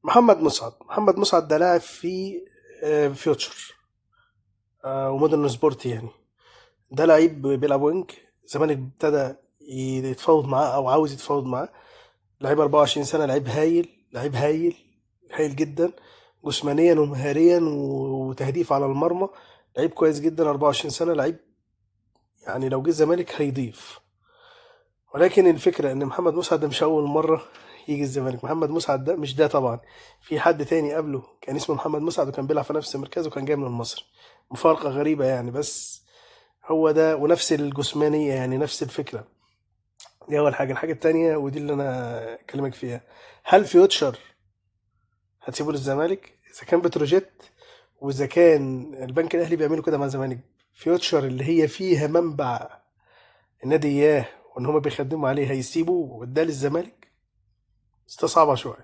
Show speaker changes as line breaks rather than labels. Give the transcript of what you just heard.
محمد مسعد، محمد مسعد ده لاعب في فيوتشر ومودرن سبورت يعني. ده لعيب بيلعب wing. الزمالك ابتدى يتفاوض معاه او عاوز يتفاوض معاه. لعيب 24 سنة، لعيب هايل، لعيب هايل، هايل جدا جسمانيا ومهاريا وتهديف على المرمى. لعيب كويس جدا، 24 سنة، لعيب يعني لو جه الزمالك هيضيف. ولكن الفكرة ان محمد مسعد ده مش اول مرة يجي الزمالك. محمد مسعد ده مش ده طبعا، في حد تاني قبله كان اسمه محمد مسعد وكان بيلعب في نفس مركزه وكان جاي من المصري. مفارقة غريبة يعني، بس هو ده ونفس الجسمانية يعني نفس الفكرة. دي أول حاجة. الحاجة التانية ودي اللي أنا أكلمك فيها، هل فيوتشر هتسيبه للزمالك؟ إذا كان بتروجيت وإذا كان البنك الأهلي بيعملوا كده مع الزمالك، فيوتشر اللي هي فيها منبع النادي إياه وإن هما بيخدموا عليه، هيسيبوا وده للزمالك؟ بس ده صعبة شوية.